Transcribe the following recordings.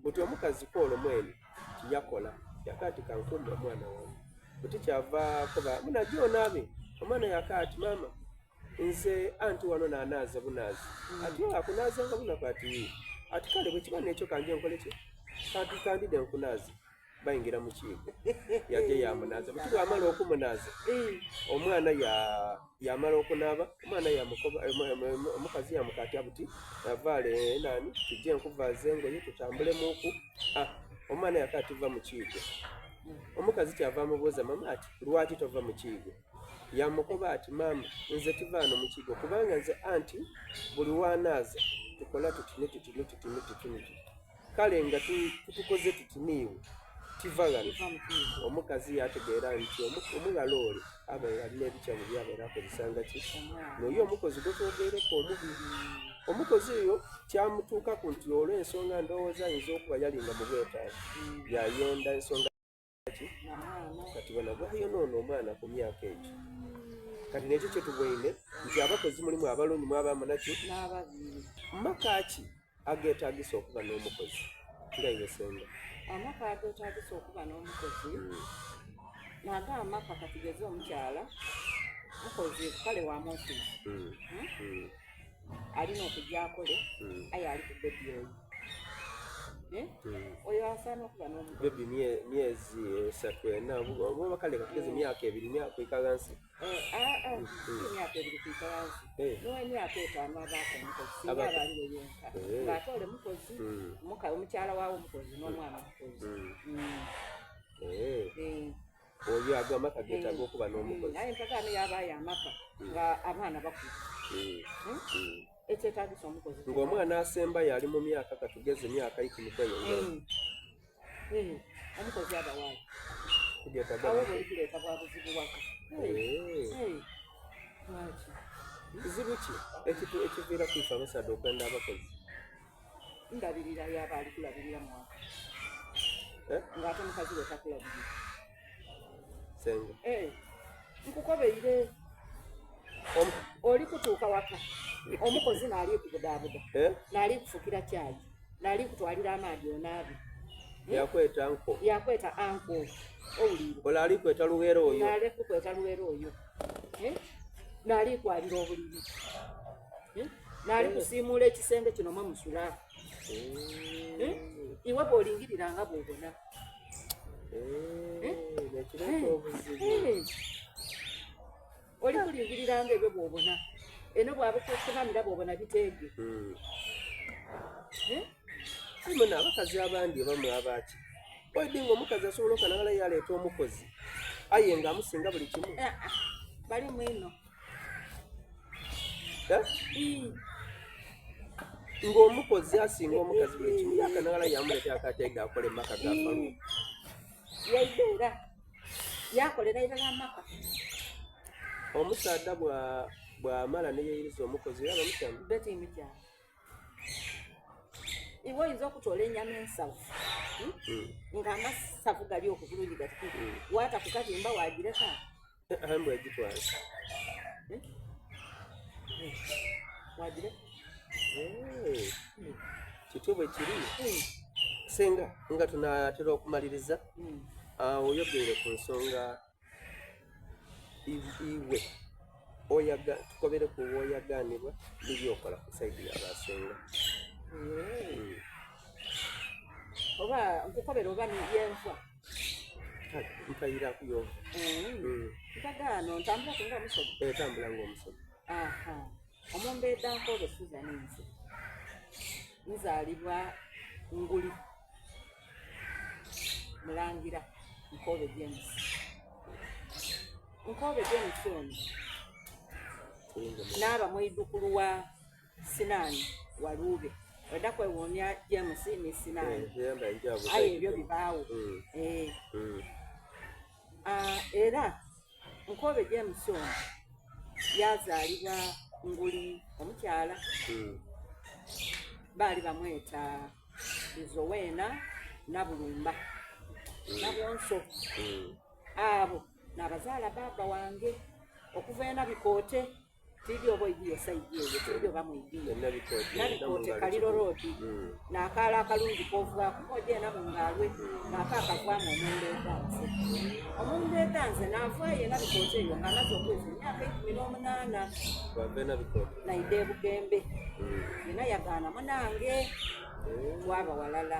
Buti omukazi kwolwo mwene tiyakola, yaka ati kankuume omwana wange. Buti kyava akoba muna ja onaabe. Omwana yaka ati maama nze anti wano nanaaza bunaazi. Ati oyo akunaazanga bunaku ati yii. Ati kale bwekiba n'ekyo kanje nkole ki? Kanti kandidhe nkunaaze. Baingira mu kiigo yaja yamunaaza. Buti bwamala okumunaaza omwana ya yamala okunaaba omwana yamukoba omukazi yamukaatya buti avaale nani tuje nkuvaaze engoye tutambulemuuku. Ah, omwana yaka ati va mu kiigo. Omukazi kyava amubuuza mama ati lwaki tova mu kiigo? Yamukoba ati maama nze tiva ghano mu kiigo kubanga nze anti buli w'anaaza tukola tuti ni tuti ni tuti ni tuti ni tuti. Kale nga tutukoze tuti niiwe tiva ghano. Omukazi yaategeera nti omughala ole abaire alina ebikyamu by'abaire akozesa nga ki n'oyo omukozi gwe twogeireku omubi. Omukozi oyo kyamutuukaku nti olw'ensonga ndowooza ayinza okuba yali nga mu bwetaavu yaayenda ensonga ki kati bona bwayonoona omwana ku myaka egyo. Kati n'ekyo kye tubweine nti abakozi mulimu abalungi mwabaamu naki maka ki ageetaagisa okuba n'omukozi nga iwe senga? Amaka ageetaagisa okuba n'omukozi nago amaka katugeze omukyala mukozi kale wa mu ofiisi hmm? Hmm? Hmm. alina okujja akole aye ali ku bebi oyo eh? oyo asaana okuba n'omukozi bebi myezi esatu ena oba kale katugeze myaka ebiri myaka kuika ghansi Eh, ah, ah, mm, mm. emyaka ebiri kuika wansi eh. nowemyaka etaano abaako omukozi singa aba aliwo yenka eh. ng'ate ole mukozi mm. omukyala waawo omukozi n'omwana omukozi oyo ago amaka getaaga okuba n'omukozi aye mpagaano yabaayo amaka nga abaana bakulu hmm? ekyetagisa omukozi ng'omwana asembayo ali mu myaka katugeze myaka ikumi kweyongera Eh, omukozi aba waayo awo buli kuleeta bwa buzibu waka eh. Eh, lwaki kizibu ki ekitu ekiviira ku ife abasaadha okwenda abakozi ndabirira yaba ali kulabirira mwaka ng'ate mukazi we takulabirira senga nkukobeire oli kutuuka waka omukozi naali kubudaabuda naali kufukira kyayi Nali kutwalira amaadhi onaabe. Hmm? Yakweta anko. Yakweta anko. Owulire. Ola ali kweta luwero oyo. Nali kukweta luwero oyo. Eh? Nali kwalira obuliri. Eh? Nali eh. kusiimuula ekisenge kino mwe musula. Eh. Eh? Iwe bw'olingirira nga bw'obona. Eh. Eh? Nekireeta obuzibu. Eh. Oli kulingirira nga ebyo bw'obona. Eno bw'abukukunamira bw'obona biteege. Hmm. Eh? Muna abakazi abandi oba mwabaki oidi nga omukazi asobola okanagala yaleeta omukozi aye nga amusinga buli kimu eh, ah, bali mwino eh? ng'omukozi asinga omukazi buli kimu yakanagala yamuleeta akati aide akole maka ga falu yaida era yakolera irala amaka. Omusaadha bw'amala ni yeiriza omukozi era bamutyama? Betty Mityana. Iwe oyinza okutoola enyama ensavu hmm? hmm. nga amasavu gali okwo bulungi gati hmm. waata ku katimba wagireka eh, mbwa egitwala eh? Wagireka eh. Kityo bwe kiri senga nga tunatera okumaliriza ah, oyogeire ku nsonga iwe oyaga tukobere ku woyaganibwa nibyokola ku saidi ya basenga hmm. oba nkukobera oba yenfa mpayira kuyo hmm. Hmm. mpagaano ntambula nga omusoga eh, tambula nga omusoga Omumbedha Nkobe Susan nze nzaalibwa Nguli Mulangira Nkobe James. Nkobe James ono naaba mwidhukulu wa Sinaani Waluube. Oidha kwewuunia James ni Sinaani eh, aye ebyo bibaawo. Mm. Eh. Mm. Ah, era Nkobe James ono yazaalibwa Nguli omukyala hmm. baali bamweta Izoweena Nabulumba hmm. Nabwonso hmm. abo nabazaala baaba wange okuva ena Bikoote. Tiidhi oba oidhiyo saidi eyo, tiidhi oba mwidhiyo. Nabikoote Kaliro Road, n'akaalo akalungi k'ovaaku ng'oja ena mu Ngaalwe, ng'ako akavaamu Omundeeta nze. Omundeeta nze naavaayo e Nabikoote eyo nga maze okuweza emyaka eikumi n'omunaana. Naidha e Bugembe, yena yagaana munange, twaba walala.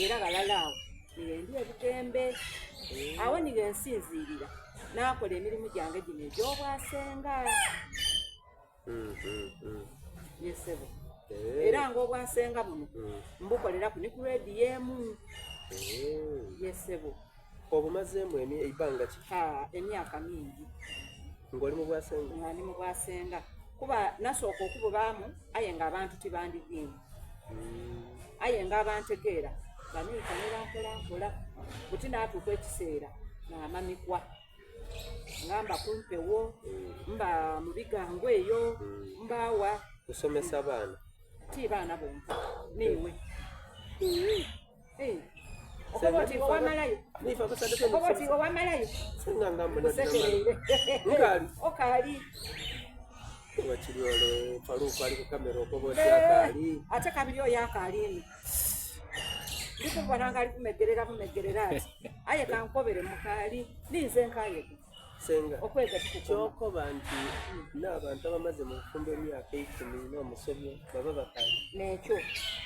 Era ghalala agho ni ghe ndi e Bugembe. Agho ni ghe nsinziirira naakola emirimu gyange gino egy'obwasenga. Ye ssebo. Era nga obwasenga buno mbukoleraku ni ku leediyo emu. Ye ssebo. Obumazeemu eibanga ki? Ha, emyaka mingi. Ng'oli mu bwasenga? Nga ndi mu bwasenga. Kuba nasooka okububaamu aye nga abantu tibandidhiimu. Aye nga abantegeera baneitanira mpola mpola. Buti naatuuka ekiseera naamamikwa. Nga mba ku mpewo, mba mu bigango eyo, mba wa. Kusomesa baana? Ti baana bonka, niiwe. Okoba oti owamalayo. Okoba oti owamalayo. Nkusekereire. Okaali. Wakiri ole Faruku ali ku kamera okoba oti akaali. Ate kabiri oyo akaali ino. Ndikubona nga ali kumegerera bumegerera ati. Aye kankobere mukaali ninze nkaayega. Senga okwega tikukoma. Kyokoba nti n'abantu abamaze mu bufumbo emyaka eikumi n'omusobyo baba bakaali. N'ekyo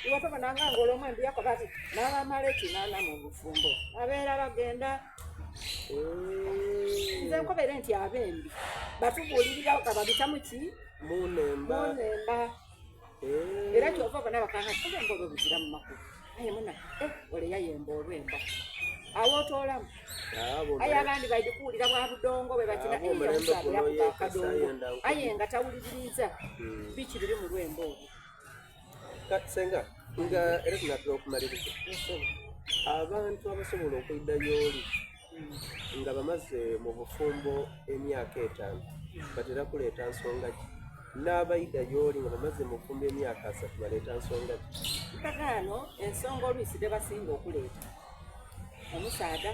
iwe tobonanga ng'ole omwembi yakoba ati n'abamala ekinaana mu bufumbo babeera bagenda. Nze nkobere nti abembi batubuulirira nga babita mu ki? Mu nemba. Mu nemba. Era kyova obona bakanga olwemba olwo luziramu makulu. Aye muna, eh, ole yayemba olwemba. Awo otoolamu. Aye abandi baidi kuwulira bwa budongo bwe bakina Abo omulembe guno yakuba ye akadongo. kasayenda nkubi. Aye nga tawuliririza Hmm. biki biri mu lwemba olwo. Kati senga nga era tunatera okumaliriza abantu abasobola okwidha y'oli nga bamaze mu bufumbo emyaka etaano batera kuleeta nsonga ki? N'abaidha y'oli nga bamaze mu bufumbo emyaka asatu baleeta nsonga ki? Mpaka ghano ensonga olwisi dhebasinga okuleeta, omusaadha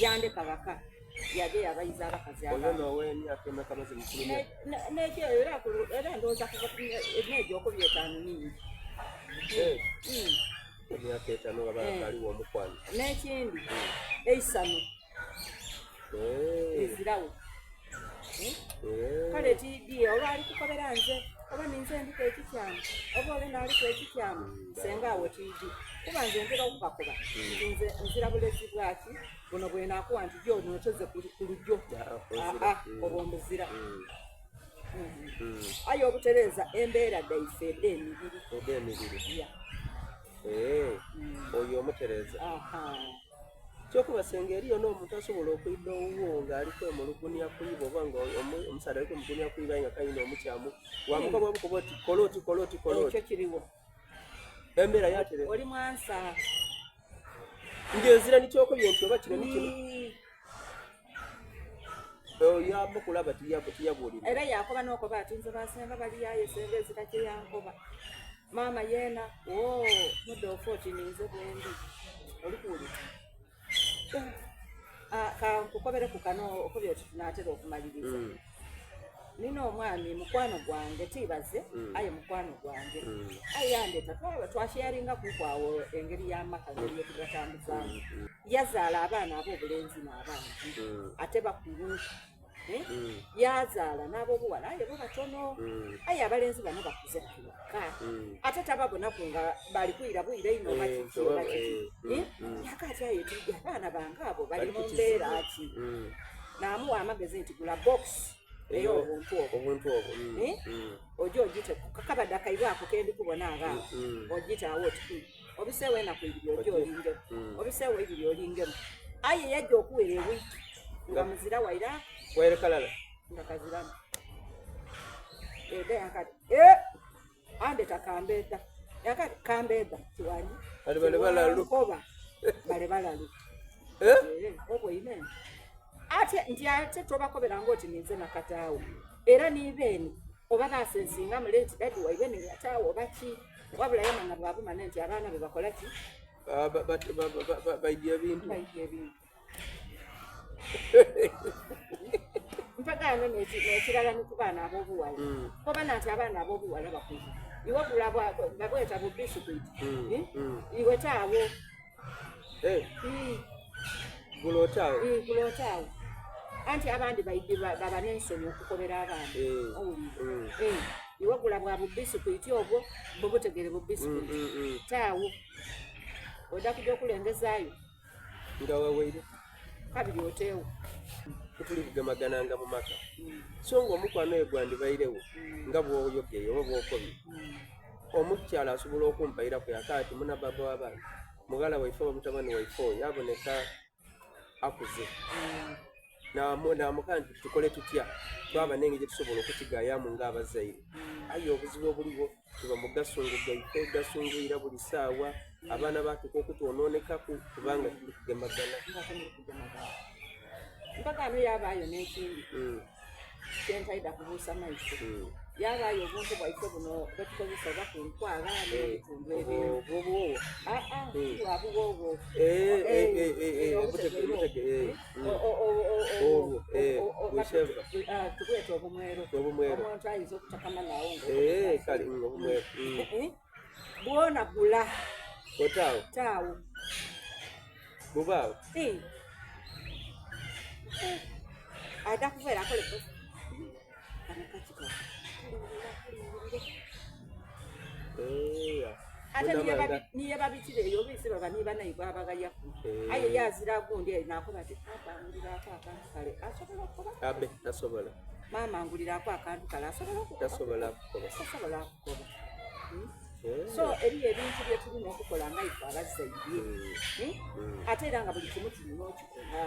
yandeka ghaka yaja yabayiza abakazi Oyo abandi. n'ow'emyaka emeka amaze mu kulumya? N'egyo era era ndowooza kuva ku n'egyo okuba etaano mingi. Eh, Emyaka etaano nga bakaliwo omukwano. N'ekindi eisano lizirawo. Kale tiidhi oba ali kukobera nze oba ninze ndiku ekikyamu oba ole n'aliku ekikyamu senga awo tiidhi kuba nze ntera okubakoba nti nze nzira bulezi bwaki buno bwenakuwa nti gyo notoze ku lugyo aa obwo mbuzira. Aye obutereeza embeera dhaife edh'emibiri. Edh'emibiri. Oyo omutereeza. Kyokuba senga eriyo n'omuntu asobola okwidha owuwo ng'ali kwemulugunia ku iba oba nga omusaadha ali kwemulugunia ku iba aye nga kayina omukyamu wamukoba obukoba oti kola oti kola oti kola oti. Ekyo kiriwo. Embeera yaterera. Oli mwansa. Ng'ezira ni kyokobye nti oba kino ni kino. Oyo amukulaba tiyabuulira. Era yakoba n'okoba ati nze basenga bali aye senga ezira kye yankoba. Maama yeena woo mudoofu oti ninze bwendi. Oli kuwulira? Ah, kankukobereku kano okobye oti tunaatera okumaliriza. Mm. Nina omwami mukwano gwange tibaze mm. aye mukwano gwange mm. aye yandeta twaba twasharinga kuku awo engeri y'amaka ngeri yetugatambuzaamu mm. yazaala abaana ab'obulenzi n'abangi mm. ate bakulu eh? mm. yazaala n'ab'obuwala aye bo batono mm. aye abalenzi bano bakuze kiwaka mm. ate tababonaku nga bali kwira bwira ino oba eh, kiki oba kiki eh, eh? yaka ati aye abaana bange abo bali mu mbeera ki naamuwa amagezi nti gula box ey'obuntu obwo obuntu obwo oje ogite kakabada kaibwe ako kendi kubona nga ogite awo oti obiseewo enaku ibiri oje olingemu obiseewo ibiri olingemu aye yajja okuwera ewiiki nga muzira waira waire kalala nga kaziramu eda yakati eh andeta kambeda yakati kambeda kiwanyi bale bale balalu koba bale balalu eh, eh obwo ine ate nti ate tobakobera ng'oti ninze nakataawo era niibeeni oba basensinga mule nti dadi waibwe ni yataawo oba ki wabula yamanya bwabumanya nti abaana be bakola ki ah, baidya ebintu baidya ebintu. Mpagaano n'ekirala ni ku baana ab'obuwala. Mm. Koba nanti abaana ab'obuwala bakuze. Iwe gula babweta bu biscuit. Mm. Eh? Mm. Iwe taawo. Eh. Gula otaawo. Gula otaawo. Anti abandi baidi baba n'ensonyi okukobera abaana. Eh. Owulira. Eh. Iwe gula bwa bu biscuit obwo bubutegere bu biscuit. Taawo. Oda kuja okulengezaayo. nga wawaire kabiri oteewo tetuli kugemagananga mu maka mm. so nga omukwano oyo gwandibairewo mm. nga bwoyogeye oba bwokobye mm. omukyala asobola okumpairaku yaka ati muna baba w'abaana mughala waife oba mutabani waife oyo aboneka akuze namuka nti tukole tutya twaba nengeri gyetusobola okukigayamu nga abazaire aye obuzibu obuliwo tuba mu gasungu gaife gasunguyira buli saawa abaana batuuka okutwononekaku kubanga tuli kugemagana mpaka no yabaayo n'ekindi mm. kyentaida kubuusa maiso mm. yabaayo obuntu bwaife buno bwetukozesa oba ku nkwala eh, n'ebitundu ebyobuwoowo ah, ah, mm. lwabuwoowo eh, eh, tubweta obumwero omuntu ayinza okutakama nawo kale obumwero bwona gula otaawo taawo bubaawo ada kuveera akole ate niye babitira eyo obiisi baba niba naibwe abagayaku eh. aye yazira gundi eyo nakoba ati papa ngulirako akantu kale asobola okukoba abe tasobola maama ngulirako akantu kale asobola okukoba tasobola kukoba tasobola kukoba hmm? eh. so eriyo ebintu byetulina okukola nga ife abazzaire hmm? Hmm? ate era nga buli kimu tulina okikola.